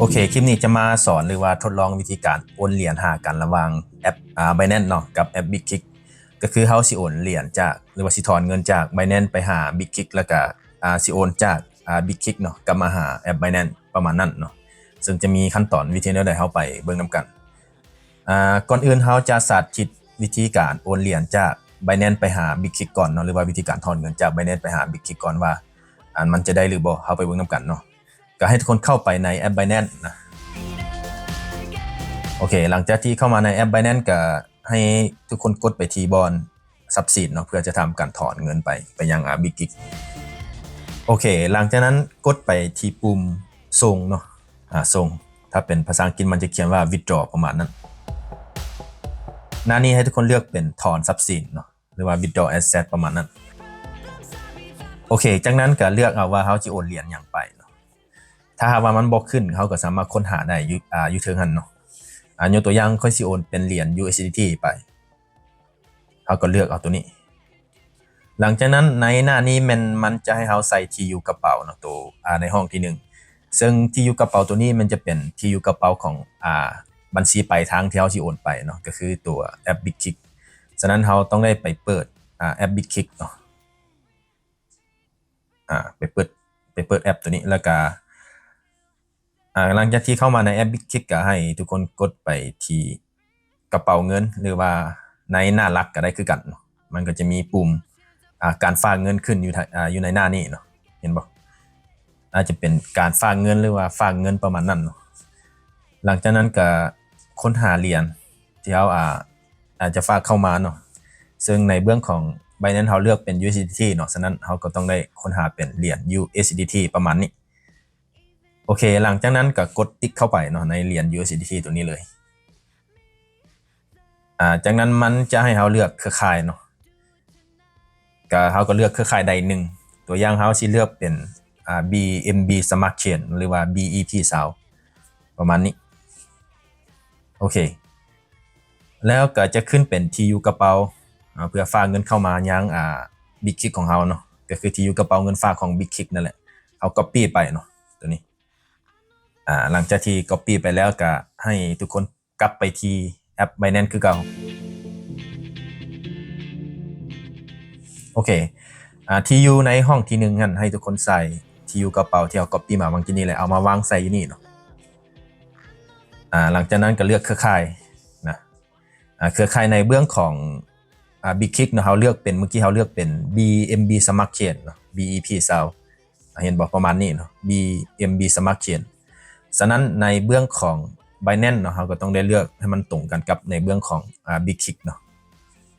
ໂອເຄ ຄລິບນີ້ຈະມາສອນ ຫຼືວ່າທົດລອງວິທີການໂອນຫຼຽນຫາກັນລະຫວ່າງແອັບ ອາ Binance ເນາະ ກັບແອັບ Bitkick ກໍຄືເຮົາຊິໂອນຫຼຽນຈາກ ຫຼືວ່າຊິຖອນເງິນຈາກ Binance ໄປຫາ Bitkick ແລ້ວກໍ ອາ ຊິໂອນຈາກ ອາ Bitkick ເນາະ ກັບມາຫາແອັບ Binance ປະມານນັ້ນເນາະ. ເຊິ່ງຈະມີຂັ້ນຕອນວິທີແນວໃດ ເຮົາໄປເບິ່ງນຳກັນ. ອາ ກ່ອນອື່ນເຮົາຈະສາທິດວິທີການໂອນຫຼຽນຈາກ Binance ໄປຫາ Bitkick ກ່ອນເນາະ ຫຼືວ່າວິທີການຖອນເງິນຈາກ Binance ໄປຫາ Bitkick ກ່ອນວ່າ ອັນ ມັນຈະໄດ້ຫຼືບໍ່ ເຮົາໄປເບິ່ງນຳກັນເນາະ. ກໍໃຫ້ທຸກຄົນເຂົ້າໄປໃນແອັບ Binance ນະ. ໂອເຄ ຫຼັງຈາກທີ່ເຂົ້າມາໃນແອັບ Binance ກໍໃຫ້ທຸກຄົນກົດໄປທີ່ບ່ອນ Subscribe ເນາະ ເພື່ອຈະທຳການຖອນເງິນໄປ ໄປຍັງ ອາ Bitkick. ໂອເຄ ຫຼັງຈາກນັ້ນກົດໄປທີ່ປຸ່ມສົ່ງເນາະ ອາ ສົ່ງ ຖ້າເປັນພາສາອັງກິດມັນຈະຂຽນວ່າ withdraw ປະມານນັ້ນ. ໜ້ານີ້ໃຫ້ທຸກຄົນເລືອກເປັນຖອນຊັບສິນເນາະ ຫຼືວ່າ withdraw asset ປະມານນັ້ນ. ໂອເຄ ຈາກນັ້ນກໍເລືອກເອົາວ່າເຮົາຊິໂອນຫຼຽນຫຍັງໄປເນາະ. ຖ້າຫາກວ່າມັນບໍ່ຂຶ້ນ ເຮົາກໍສາມາດຄົ້ນຫາໄດ້ຢູ່ ອາ ຢູ່ເທິງຫັ້ນເນາະ. ອາ ຍົກຕົວຢ່າງ ຂ້ອຍຊິໂອນເປັນຫຼຽນ USDT ໄປ. ເຮົາກໍເລືອກເອົາຕົວນີ້. ຫຼັງຈາກນັ້ນໃນໜ້ານີ້ແມ່ນມັນຈະໃຫ້ເຮົາໃສ່ທີ່ຢູ່ກະເປົາເນາະ ໂຕ ອາ ໃນຫ້ອງທີໜຶ່ງ ເຊິ່ງທີ່ຢູ່ກະເປົາຕົວນີ້ມັນຈະເປັນທີ່ຢູ່ກະເປົາຂອງ ອາ ບັນຊີປາຍທາງທີ່ເຮົາຊິໂອນໄປເນາະ ກໍຄືຕົວແອັບ Bitkick. ສະນັ້ນເຮົາຕ້ອງໄດ້ໄປເປີດ ອາ ແອັບ Bitkick ເນາະ ອາ ໄປເປີດ ໄປເປີດແອັບຕົວນີ້ ແລ້ວກະ ອາ ຫຼັງຈາກທີ່ເຂົ້າມາໃນແອັບ Bitkick ກໍໃຫ້ທຸກຄົນກົດໄປທີ່ກະເປົາເງິນ ຫຼືວ່າໃນໜ້າຫຼັກກໍໄດ້ຄືກັນເນາະ. ມັນກໍຈະມີປຸ່ມ ອາ ການຝາກເງິນຂຶ້ນຢູ່ທາງ ອາ ຢູ່ໃນໜ້ານີ້ເນາະ ເຫັນບໍ່? ອາດຈະເປັນການຝາກເງິນ ຫຼືວ່າຝາກເງິນປະມານນັ້ນເນາະ. ຫຼັງຈາກນັ້ນກໍຄົ້ນຫາຫຼຽນທີ່ເຮົາ ອາ ອາດຈະຝາກເຂົ້າມາເນາະ ເຊິ່ງໃນເບື້ອງຂອງ Binance ເຮົາເລືອກເປັນ USDT ເນາະ ສະນັ້ນເຮົາກໍຕ້ອງໄດ້ຄົ້ນຫາເປັນຫຼຽນ USDT ປະມານນີ້. ໂອເຄ ຫຼັງຈາກນັ້ນກໍກົດຕິກເຂົ້າໄປເນາະ ໃນຫຼຽນ USDT ຕົວນີ້ເລີຍ. ອາ ຈາກນັ້ນມັນຈະໃຫ້ເຮົາເລືອກເຄືອຂ່າຍເນາະ ກະເຮົາກໍເລືອກເຄືອຂ່າຍໃດໜຶ່ງ ຕົວຢ່າງເຮົາຊິເລືອກເປັນ ອາ BNB Smart Chain ຫຼືວ່າ BEP ຊາວ ປະມານນີ້. ໂອເຄ ແລ້ວກໍຈະຂຶ້ນເປັນທີ່ຢູ່ກະເປົາ ອາ ເພື່ອຝາກເງິນເຂົ້າມາຍັງ ອາ Bitkick ຂອງເຮົາເນາະ ກໍຄືທີ່ຢູ່ກະເປົາເງິນຝາກຂອງ Bitkick ນັ້ນແຫຼະ ເຮົາ copy ໄປເນາະ ຕົວນີ້. ອາ ຫຼັງຈາກທີ່ copy ໄປແລ້ວ ກໍໃຫ້ທຸກຄົນກັບໄປທີ່ແອັບ Binance ຄືເກົ່າ. ໂອເຄ ອາ ທີ່ຢູ່ໃນຫ້ອງທີໜຶ່ງຫັ້ນ ໃຫ້ທຸກຄົນໃສ່ທີ່ຢູ່ກະເປົາທີ່ເຮົາ copy ມາຫວ່າງກີ້ນີ້ ແລ້ວເອົາມາວາງໃສ່ຢູ່ນີ້ເນາະ. ອາ ຫຼັງຈາກນັ້ນກໍເລືອກເຄືອຂ່າຍນະ. ອາ ເຄືອຂ່າຍໃນເບື້ອງຂອງ ອາ Bitkick ເນາະ ເຮົາເລືອກເປັນ ເມື່ອກີ້ເຮົາເລືອກເປັນ BNB Smart Chain ເນາະ BEP ຊາວ ເຫັນບໍ່ ປະມານນີ້ເນາະ BNB Smart Chain. ສະນັ້ນໃນເບື້ອງຂອງ Binance ເນາະ ເຮົາກໍຕ້ອງໄດ້ເລືອກໃຫ້ມັນຕົງກັນກັບໃນເບື້ອງຂອງ ອາ Bitkick ເນາະ.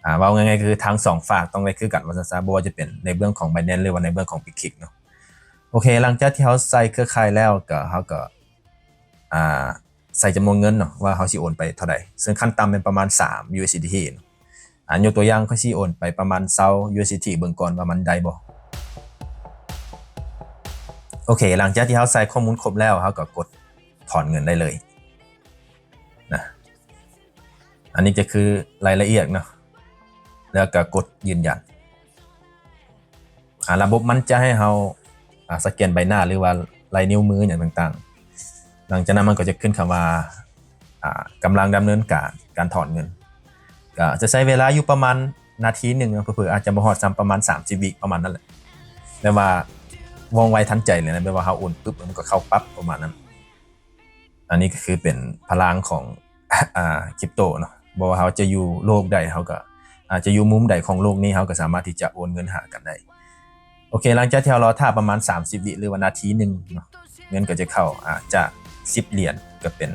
ອາ ເວົ້າງ່າຍໆ ຄືທັງສອງຝາກຕ້ອງໄດ້ຄືກັນວ່າຊັ້ນຊະ ບໍ່ວ່າຈະເປັນໃນເບື້ອງຂອງ Binance ຫຼືວ່າໃນເບື້ອງຂອງ Bitkick ເນາະ. ໂອເຄ ຫຼັງຈາກທີ່ເຮົາໃສ່ເຄືອຂ່າຍແລ້ວ ກໍ ເຮົາກໍ ອາ ໃສ່ຈຳນວນເງິນເນາະ ວ່າເຮົາຊິໂອນໄປເທົ່າໃດ ເຊິ່ງຂັ້ນຕ່ຳແມ່ນປະມານສາມ USDT ເນາະ. ອາ ຍົກຕົວຢ່າງ ຂ້ອຍຊິໂອນໄປປະມານຊາວ USDT ເບິ່ງກ່ອນວ່າມັນໄດ້ບໍ່. ໂອເຄ ຫຼັງຈາກທີ່ເຮົາໃສ່ຂໍ້ມູນຄົບແລ້ວ ເຮົາກໍກົດຖອນເງິນໄດ້ເລີຍນະ. ອັນນີ້ຈະຄືລາຍລະອຽດເນາະ ແລ້ວກໍກົດຢືນຢັນ. ອາ ລະບົບມັນຈະໃຫ້ເຮົາ ອາ ສະແກນໃບໜ້າ ຫຼືວ່າລາຍນິ້ວມືຫຍັງຕ່າງໆ. ຫຼັງຈາກນັ້ນມັນກໍຈະຂຶ້ນຄຳວ່າ ອາ ກຳລັງດຳເນີນການ ການຖອນເງິນ. ກໍຈະໃຊ້ເວລາຢູ່ປະມານນາທີໜຶ່ງເນາະ ເຜີໆອາດຈະບໍ່ຮອດຊ້ຳ ປະມານສາມສິບວິປະມານນັ້ນແຫຼະ. ແບບວ່າວ່ອງໄວທັນໃຈເລີຍນະ ແບບວ່າເຮົາໂອນປຶບ ມັນກໍເຂົ້າປັບປະມານນັ້ນ. ອັນນີ້ກໍຄືເປັນພະລັງຂອງ ອາ ຄຣິບໂຕເນາະ ບໍ່ວ່າເຮົາຈະຢູ່ໂລກໃດ ເຮົາກໍ ອາ ຈະຢູ່ມຸມໃດຂອງໂລກນີ້ ເຮົາກໍສາມາດທີ່ຈະໂອນເງິນຫາກັນໄດ້. ໂອເຄ ຫຼັງຈາກທີ່ເຮົາລໍຖ້າປະມານສາມສິບວິ ຫຼືວ່ານາທີໜຶ່ງເນາະ ເງິນກໍຈະເຂົ້າ ອາ ຈາກສິບຫຼຽນກໍເປັນ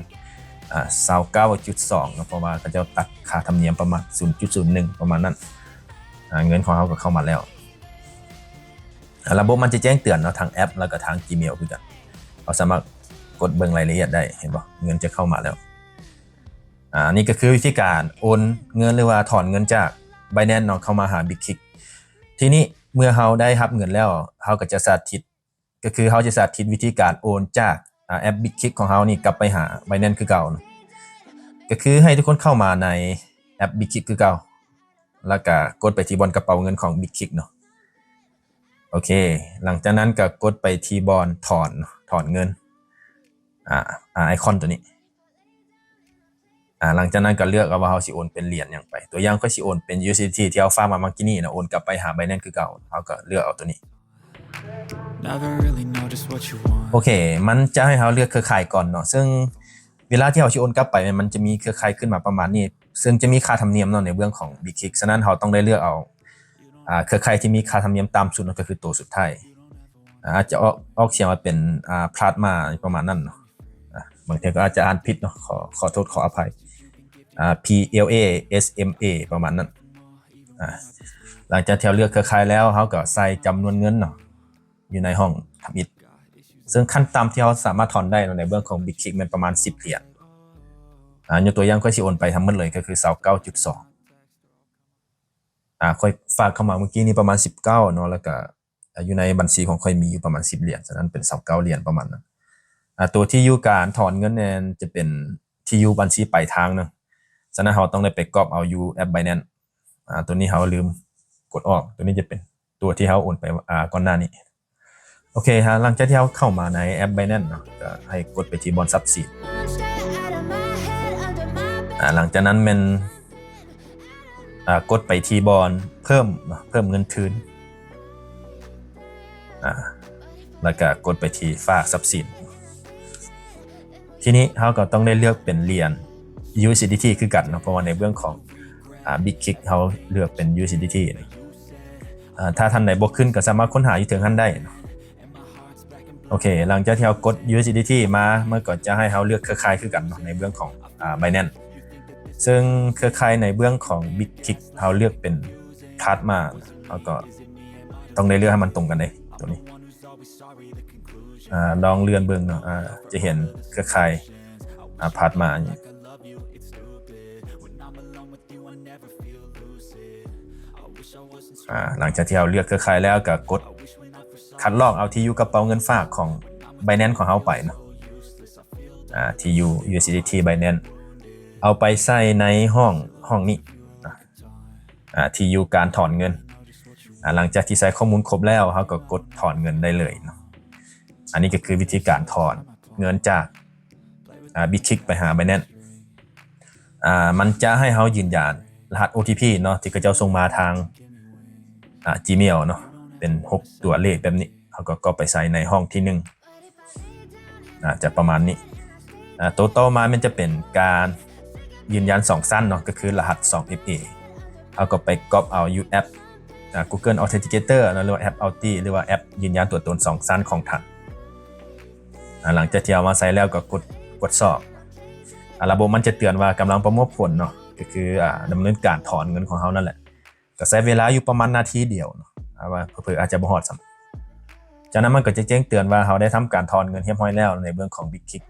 ອາ ຊາວເກົ້າຈຸດສອງເນາະ ເພາະວ່າເຂົາເຈົ້າຕັດຄ່າທຳນຽມປະມານສູນຈຸດສູນໜຶ່ງປະມານນັ້ນ. ອາ ເງິນຂອງເຮົາກໍເຂົ້າມາແລ້ວ. ອາ ລະບົບມັນຈະແຈ້ງເຕືອນເນາະ ທາງແອັບ ແລ້ວກໍທາງ Gmail ຄືກັນ. ເຮົາສາມາດກົດເບິ່ງລາຍລະອຽດໄດ້ ເຫັນບໍ່? ເງິນຈະເຂົ້າມາແລ້ວ. ອາ ນີ້ກໍຄືວິທີການໂອນເງິນ ຫຼືວ່າຖອນເງິນຈາກ Binance ເນາະ ເຂົ້າມາຫາ Bitkick. ທີນີ້ເມື່ອເຮົາໄດ້ຮັບເງິນແລ້ວ ເຮົາກໍຈະສາທິດ ກໍຄືເຮົາຈະສາທິດວິທີການໂອນຈາກ ອາ ແອັບ Bitkick ຂອງເຮົານີ້ກັບໄປຫາ Binance ຄືເກົ່າເນາະ. ກໍຄືໃຫ້ທຸກຄົນເຂົ້າມາໃນແອັບ Bitkick ຄືເກົ່າ ແລ້ວກໍກົດໄປທີ່ບ່ອນກະເປົາເງິນຂອງ Bitkick ເນາະ. ໂອເຄ ຫຼັງຈາກນັ້ນກໍກົດໄປທີ່ບ່ອນຖອນ ຖອນເງິນ. ອ່າ ອ່າ ໄອຄອນຕົວນີ້ ອ່າ ຫຼັງຈາກນັ້ນກໍເລືອກເອົາວ່າເຮົາຊິໂອນເປັນຫຼຽນຫຍັງໄປ. ຕົວຢ່າງຂ້ອຍຊິໂອນເປັນ USDT ທີ່ເຮົາຝາກມາເມື່ອກີ້ນີ້ນະ ໂອນກັບໄປຫາ Binance ຄືເກົ່າ. ເຮົາກໍເລືອກເອົາຕົວນີ້. Never really know just what you want. ໂອເຄ ມັນຈະໃຫ້ເຮົາເລືອກເຄືອຂ່າຍກ່ອນເນາະ, ເຊິ່ງເວລາທີ່ເຮົາຊິໂອນກັບໄປ ມັນຈະມີເຄືອຂ່າຍຂຶ້ນມາປະມານນີ້ ເຊິ່ງຈະມີຄ່າທຳນຽມເນາະ ໃນເບື້ອງຂອງ Bitkick. ສະນັ້ນເຮົາຕ້ອງໄດ້ເລືອກເອົາ ອ່າ ເຄືອຂ່າຍທີ່ມີຄ່າທຳນຽມຕ່ຳສຸດເນາະ ກໍຄືໂຕສຸດທ້າຍ. ອາດຈະອອກ ອອກສຽງວ່າເປັນ ອ່າ Plasma ປະມານນັ້ນເນາະ. ອາ ບາງເທື່ອກໍອາດຈະອ່ານຜິດເນາະ ຂໍ ຂໍໂທດຂໍອະໄພ. ອາ PLASMA ປະມານນັ້ນ. ອາ ຫຼັງຈາກທີ່ເຮົາເລືອກເຄືອຂ່າຍແລ້ວ ເຮົາກໍໃສ່ຈຳນວນເງິນເນາະ ຢູ່ໃນຫ້ອງທຳອິດ ເຊິ່ງຂັ້ນຕ່ຳທີ່ເຮົາສາມາດຖອນໄດ້ເນາະ ໃນເບື້ອງຂອງ Bitkick ແມ່ນປະມານສິບຫຼຽນ. ອາ ຍົກຕົວຢ່າງ ຂ້ອຍຊິໂອນໄປທັງໝົດເລີຍ ກໍຄືຊາວເກົ້າຈຸດສອງ. ອາ ຂ້ອຍຝາກເຂົ້າມາເມື່ອກີ້ນີ້ປະມານສິບເກົ້າເນາະ ແລ້ວກະ ອາ ຢູ່ໃນບັນຊີຂອງຂ້ອຍມີຢູ່ປະມານສິບຫຼຽນ, ສະນັ້ນເປັນຊາວເກົ້າຫຼຽນປະມານນັ້ນ. ອາ ຕົວທີ່ຢູ່ການຖອນເງິນແມ່ນຈະເປັນທີ່ຢູ່ບັນຊີປາຍທາງເນາະ, ສະນັ້ນເຮົາຕ້ອງໄດ້ໄປກອບເອົາຢູ່ແອັບ Binance. ອາ ຕົວນີ້ເຮົາລືມກົດອອກ, ຕົວນີ້ຈະເປັນຕົວທີ່ເຮົາໂອນໄປ ອາ ກ່ອນໜ້ານີ້. ໂອເຄ ຫຼັງຈາກທີ່ເຮົາເຂົ້າມາໃນແອັບ Binance ເນາະ ກໍໃຫ້ກົດໄປທີ່ບ່ອນຊັບຊີນ. ອາ ຫຼັງຈາກນັ້ນແມ່ນ ອາ ກົດໄປທີ່ບ່ອນເພີ່ມເນາະ ເພີ່ມເງິນທຶນ ອາ ແລ້ວກໍກົດໄປທີ່ຝາກຊັບສິນ. ທີນີ້ເຮົາກໍຕ້ອງໄດ້ເລືອກເປັນຫຼຽນ USDT ຄືກັນເນາະ ເພາະວ່າໃນເບື້ອງຂອງ ອາ Bitkick ເຮົາເລືອກເປັນ USDT ອາ ຖ້າທ່ານໃດບໍ່ຂຶ້ນກໍສາມາດຄົ້ນຫາຢູ່ເທິງຫັ້ນໄດ້ເນາະ. ໂອເຄ ຫຼັງຈາກທີ່ເຮົາກົດ USDT ມາ ມັນກໍຈະໃຫ້ເຮົາເລືອກເຄືອຂ່າຍຄືກັນເນາະ ໃນເບື້ອງຂອງ ອາ Binance. ເຊິ່ງເຄືອຂ່າຍໃນເບື້ອງຂອງ Bitkick ເຮົາເລືອກເປັນ Plasma ເຮົາກໍຕ້ອງໄດ້ເລືອກໃຫ້ມັນຕົງກັນເດ້ ຕົວນີ້. ອາ ລອງເລື່ອນເບິ່ງເນາະ ອາ ຈະເຫັນເຄືອຂ່າຍ ອາ Plasma ນີ້. ອາ ຫຼັງຈາກທີ່ເຮົາເລືອກເຄືອຂ່າຍແລ້ວ ກໍກົດຄັດລອກເອົາທີ່ຢູ່ກະເປົາເງິນຝາກຂອງ Binance ຂອງເຮົາໄປເນາະ ອາ ທີ່ຢູ່ USDT Binance ເອົາໄປໃສ່ໃນຫ້ອງ ຫ້ອງນີ້ ອາ ທີ່ຢູ່ການຖອນເງິນ. ອາ ຫຼັງຈາກທີ່ໃສ່ຂໍ້ມູນຄົບແລ້ວ ເຮົາກໍກົດຖອນເງິນໄດ້ເລີຍເນາະ. ອັນນີ້ກໍຄືວິທີການຖອນເງິນຈາກ ອາ Bitkick ໄປຫາ Binance. ອາ ມັນຈະໃຫ້ເຮົາຢືນຢັນລະຫັດ ໂອທີພີ ເນາະ ທີ່ເຂົາເຈົ້າສົ່ງມາທາງ ອາ Gmail ເນາະ ເປັນຫົກຕົວເລກແບບນີ້ ເຮົາກໍກອບໄປໃສ່ໃນຫ້ອງທີໜຶ່ງ ອາ ຈະປະມານນີ້. ອາ ໂຕຕໍ່ມາແມ່ນຈະເປັນການຢືນຢັນສອງຊັ້ນເນາະ ກໍຄືລະຫັດສອງເອັຟເອ ເຮົາກໍໄປກອບເອົາຢູ່ແອັບ ອາ Google Authenticator ເນາະ ຫຼືວ່າແອັບ Authy ຫຼືວ່າແອັບຢືນຢັນຕົວຕົນສອງຊັ້ນຂອງທ່ານ. ອາ ຫຼັງຈາກທີ່ເອົາມາໃສ່ແລ້ວກໍກົດ ກວດສອບ. ອາ ລະບົບມັນຈະເຕືອນວ່າກຳລັງປະມວນຜົນເນາະ ກໍຄື ອາ ດຳເນີນການຖອນເງິນຂອງເຮົານັ້ນແຫຼະ. ກໍໃຊ້ເວລາຢູ່ປະມານນາທີດຽວເນາະ ອາ ວ່າເຜີໆອາດຈະບໍ່ຮອດຊ້ຳ. ຈາກນັ້ນມັນກໍຈະແຈ້ງເຕືອນວ່າເຮົາໄດ້ທຳການຖອນເງິນຮຽບຮ້ອຍແລ້ວໃນເບື້ອງຂອງ Bitkick.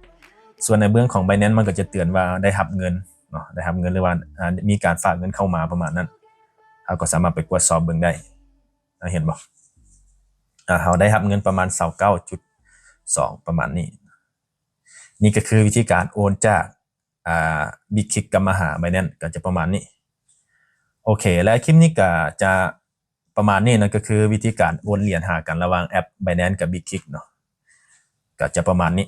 ສ່ວນໃນເບື້ອງຂອງ Binance ມັນກໍຈະເຕືອນວ່າໄດ້ຮັບເງິນເນາະ ໄດ້ຮັບເງິນ ຫຼືວ່າ ອາ ມີການຝາກເງິນເຂົ້າມາປະມານນັ້ນ. ເຮົາກໍສາມາດໄປກວດສອບເບິ່ງໄດ້. ເຫັນບໍ່? ອາ ເຮົາໄດ້ຮັບເງິນປະມານຊາວເກົ້າຈຸດສອງ ປະມານນີ້. ນີ້ກໍຄືວິທີການໂອນຈາກ ອາ Bitkick ກັບມາຫາ Binance ກໍຈະປະມານນີ້. ໂອເຄ ແລະ ຄລິບນີ້ກໍຈະປະມານນີ້ເນາະ ກໍຄືວິທີການໂອນຫຼຽນຫາກັນລະຫວ່າງແອັບ Binance ກັບ Bitkick ເນາະ ກໍຈະປະມານນີ້.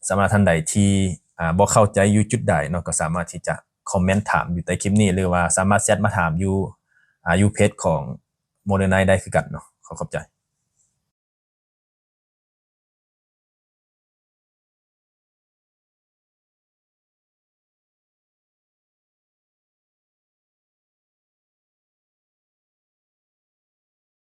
ສຳລັບທ່ານໃດທີ່ ອາ ບໍ່ເຂົ້າໃຈຢູ່ຈຸດໃດເນາະ ກໍສາມາດທີ່ຈະຄອມເມັນຖາມຢູ່ໃຕ້ຄລິບນີ້ ຫຼືວ່າສາມາດແຊັດມາຖາມຢູ່ ອາ ຢູ່ເພຈຂອງ Modernite ໄດ້ຄືກັນເນາະ. ຂໍຂອບໃຈ.